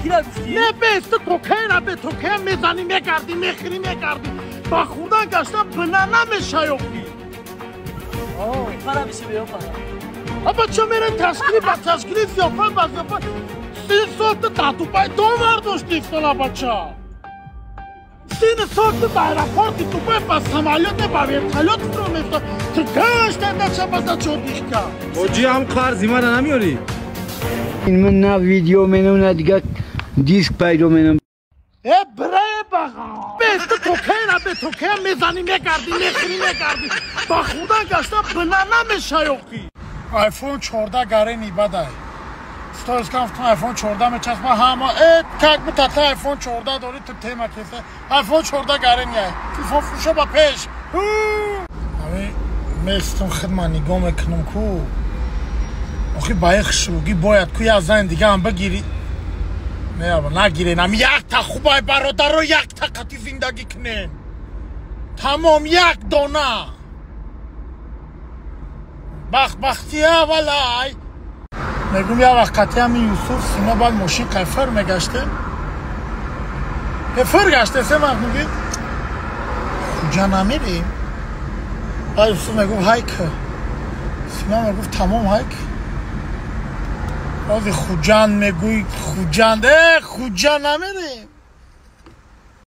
Кира гуфтӣ? Не, бес ту кокаина бе токаин мезанӣ, мегардӣ, мехӯрӣ, мегардӣ. Ба хӯрдан гашта бина намешаёхӣ. Пара бише биё пара. Аба чо мерем ташкили ба ташкили, зиёфат ба зиёфат. 30 сол ту дар Дубай довар доштӣ, сола бача. 30 сол ту дар аэропорти Дубай ба самолёт не, ба вертолёт фуро мефта. Ту гашта дача ба дача отдых ка. Ҳоҷӣ, ҳам қарзи мана намеёрӣ? Ман на видео менам, на дига диск пайдо менам. Э, бре баға. Бес ту кокаина бе токаин мезанӣ, мегардӣ, мехӯрӣ, мегардӣ. Ба хӯрдан гашта бина намешаёхӣ. iPhone 14 гарени бадай. Сторис кам, фтон iPhone 14 мечаспа ҳама. Э, как будто ты iPhone 14 дорӣ, ту тема кеста. iPhone 14 гарени ай. Телефон фурӯшо ба пеш. Ами местум, хидма нигоҳ мекунам ку. Охи, ба их шуругӣ бояд ку як зани дига ҳам бигирӣ. Не, нагирен, ами якта хубай, бародаро, якта қати зиндагӣ кунен. Тамом, як дона. Бахтбахти аввалай. Мегум, як вақт қати ами Юсуф, Сино, баъд мошин қайфар мегаштем. Фир гаште, се вақт мегӯй, куҷа намерем? Баъд Юсуф мегуфт: «Ҳайк». Сино мегуфт: «Тамом, ҳайк». Ози Хуҷанд мегӯй, Хуҷанд, э, Хуҷа намерем.